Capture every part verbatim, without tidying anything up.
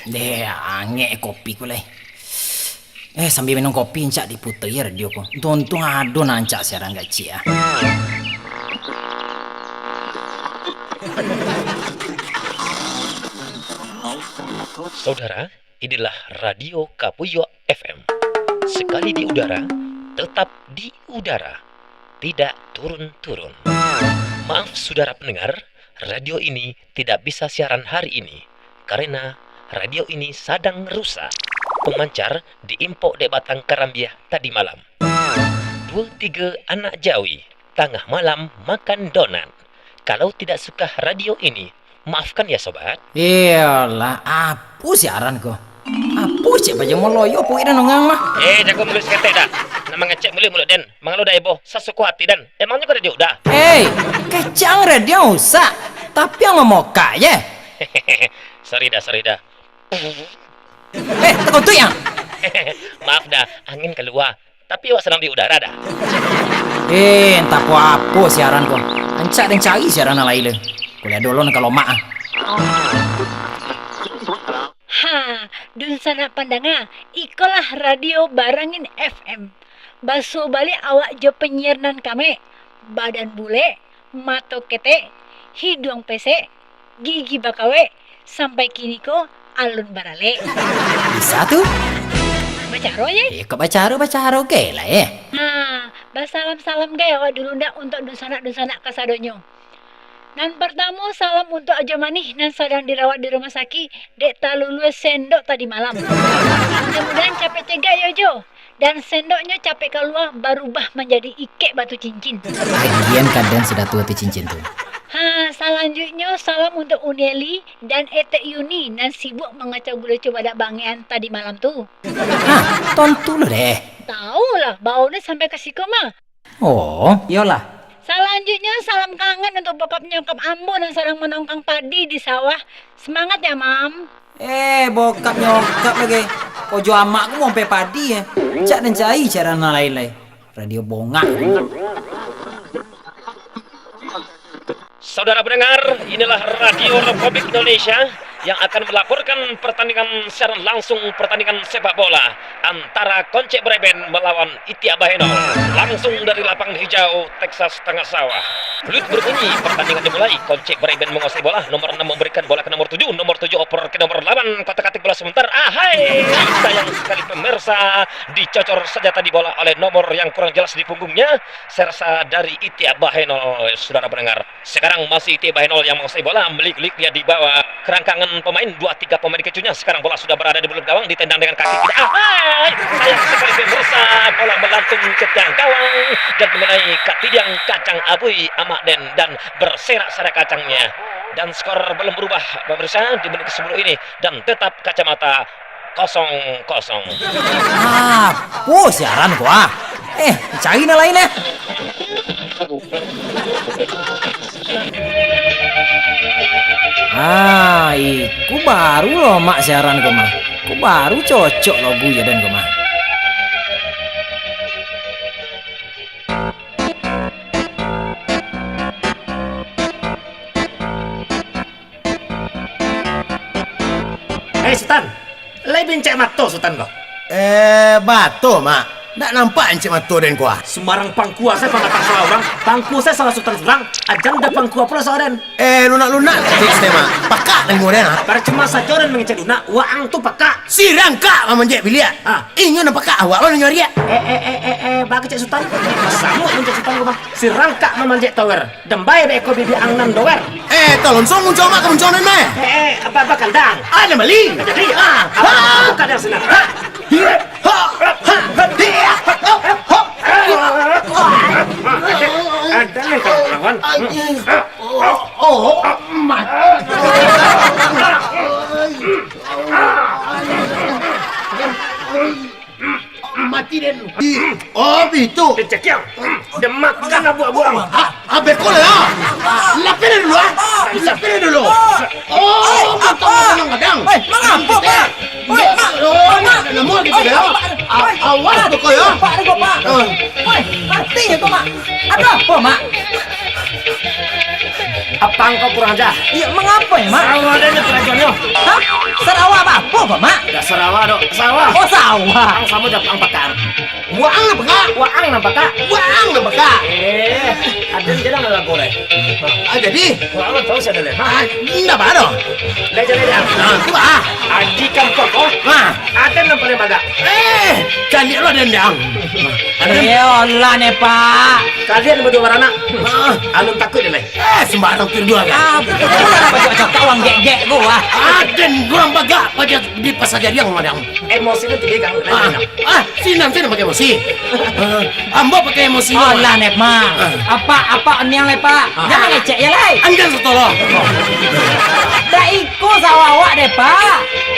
Deh, angek kopi ko lai. Eh, sambil minum kopi, ancak diputa radio ko. Untung-untung ado nan ancak siaran kecik ah. Saudara, inilah Radio Kabuyuak F M. Sekali di udara, tetap di udara. Tidak turun-turun. Maaf, saudara pendengar, radio ini tidak bisa siaran hari ini, karena radio ini sadang rusak. Pemancar diimpok dek batang karambiah tadi malam. Dua tiga anak jawi, tangah malam makan donat. Kalau tidak suka radio ini, maafkan ya, sobat. Iyolah, apo siaran ko? Apo cek paja moloyo puik dan ongang mah? Eh, jago muluik saketek dah. Nan mangecek muluik-muluik den. Mangalo dah eboh, sasuko ati den. Emangnyo ka radio dah? Hei, kecek ang radio rusak, tapi ang mamokak je. Sorry dah, sorry dah. Eh, takutuik ang? Maaf dah, angin kalua. Tapi awak sadang di udara dah. Eh, antah apo-apo siaran ko. Ancak den cari siaran nan lain le. Kuliah dulu nan ka lomak ah. Ha, dunsanak pandanga, ikolah Radio Barangin F M. Basuo baliak awak jo panyiar nan kamek, badan bulek, mato ketek, hiduang pesek, gigi bakawek, sampai kini ko alun baralek. Bisa tu? Bacaro je. Eh, kok bacaro, bacaro ge lah, eh. Ha, basalam-salam ge awak dulu ndak untuak dunsanak-dunsanak kasadonyo. Nan partamo, salam untuak Ajo Manih nan sadang dirawat di rumah sakik, dek talulua sendok tadi malam. Mudah-mudahan capek cegak yo, Jo. Dan sendoknyo capek kalua, barubah manjadi ikek batu cincin. Agian kaden sudah tuo tu cincin tu. Ha, salanjuiknyo salam untuak Uni Eli dan Etek Yuni nan sibuk mangacau gulo cubadak bangean tadi malam tu. Ha, tontu lo deh. Tau lah, baunyo sampai ka siko mah. Oh, iyolah. Salanjuiknyo, salam kangen untuak bokap nyokap ambo nan sadang manongkang padi di sawah. Semangat ya, Mam. Eh, bokap nyokap lagi. Kojo amak ko mompe padi, eh. Cak den cari siaran nan lain lai. Radio bongak. Saudara pendengar, inilah Radio Republik Indonesia yang akan melaporkan pertandingan siaran langsung pertandingan sepak bola antara Koncek Breben melawan Itiak Bahenol, langsung dari lapang hijau Texas Tengah Sawah. Fluid berbunyi, pertandingan dimulai. Koncek Breben menguasai bola, nomor enam memberikan bola ke nomor tujuh, nomor tujuh oper ke nomor delapan, kotak-katik bola sebentar. Ahai, sayang sekali pemirsa, dicocor saja tadi bola oleh nomor yang kurang jelas di punggungnya. Saya rasa dari Itiak Bahenol, saudara pendengar. Sekarang masih Itiak Bahenol yang menguasai bola, meliuk-liuk dia di bawah kerangkangan pemain, dua tiga pemain kecunya. Sekarang bola sudah berada di mulut gawang, ditendang dengan kaki kiri. Ah, hai! Sayang sekali pemirsa, bola melantung ke tiang gawang dan mengenai katidiang kacang abui Amak Den dan berserak-serak kacangnya. Dan skor belum berubah, pemirsa, di menit ke sepuluh ini, dan tetap kacamata kosong kosong. Apo siaran ko ah? Eh, cari nan lain eh. Ah, iku baru lo mak siaran ko mah. Ku baru cocok lagu yo den ko mah. Hei, Sutan! Lai bencak mato, Sutan, ko? Eh, bato, Mak. Ndak nampak encik mato den ko ah. Sumbarang pangkua sajo pamatah salah urang. Pangkua sajo salah Sutan surang. Ajan da pangkua pulo salah den. Eh, lunak-lunak, cik Sutema. Pakak tangguah den, ah. Parcuma sajo den mangecek lunak, waang tu pakak. Si rangkak mamanjek biliak. Ah. Inyo nan pakak, awak lo nan nyariak. Eh, eh, eh, eh, eh, bakecek Sutan. Samuik mancek Sutan ko mah. Si rangkak mamanjek tower. Dambai baeko bibiak ang nan dower. Eh, talonsong muncuang mak ka muncuang nan meh. Eh, eh, apa, apa kandang? Ada bali. Jadi, ah, apa, apa kandang sinan? Ha! Ha! Ha! Ada yang kawan-kawan. Oh, oh, mati. Mati den. Oh, bitu. Dicekiang. Demak, jangan buang-buang. Ah, ah, beko lah, ya. Lapeh dulu, ah. Lapeh dulu. Oh, mantap, kadang-kadang. Woi, mangapa, Pak? Woi, Pak. Oh, nak, nak, nak, mau gitu, ya. Awas, beko, ya. Pak, ada gua, Pak. Woi, mati ya, Pak. Ada apa, Mak? Apang ko kurang aja. Iyo, mangapo, Mak? Sarawa den jo karajonyo. Hah? Sarawa apo ko, Mak? Dak sarawa doh, sawah. Oh, sawah. Ang samo jo apang pakak. Waang nan pakak. Waang nan pakak. Waang nan pakak. Eh, aden jan lalago lai. Ah, jadi? Waang nan tahu sia den lai. Ah, indak baa doh. Lai jaleh, Dang. Ah, tu baa. Di kampuang ko, ah, aden nan paliang bagak. Eh, caliak lo aden, Dang. Aden. Eh, olah ne, Pak. Kalian baduo baranak. Ah. Alun takuik den lai. Eh, sembarang tu dua kan. Ah, bukan lah, bajak cakap urang gek-gek ko, ah. Aden urang bagak, bajak di Pasar Jariang, Madang. Emosi tu tinggi, Kang. Ah, ah, sinan, sinan pakai emosi. Ah, ambo pakai emosi. Alah, Nek, Mak. Ah. Apak, apak niang lai, Pak. Ah. Jan mangecek je lai. Anjang satolo. Dak iko sawah awak deh, Pak.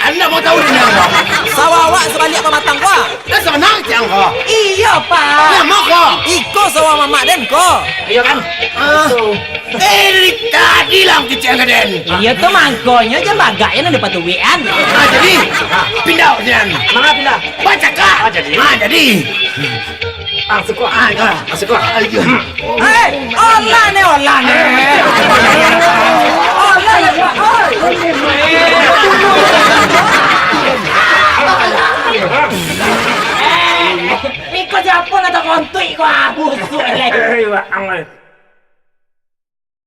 Anda mau tahu deh, Niang, Pak? Sawah awak sabaliak pamatang ko. Dah sabanang, Cang, ko. Iyo, Pak. Namo ko? Iko sawah mamak den ko. Iyo kan? Ah. Betul. Eh, dari tadi lah kecek angka den. Iyo tu mangkonyo jan bagak je nan dipatuik an. Ah, jadi? Pindah, Jan. Manga pindah? Bacakak. Ah, jadi? Ah, jadi? Ah, suko. Ah, ah. Ah, suko. Ah, iya. Hei, olah ne, olah ne. Olah ne, Pak. Oi. Eh, iko siapo nak takontuik ko, ah, busuk le. Eh, Bang, eh.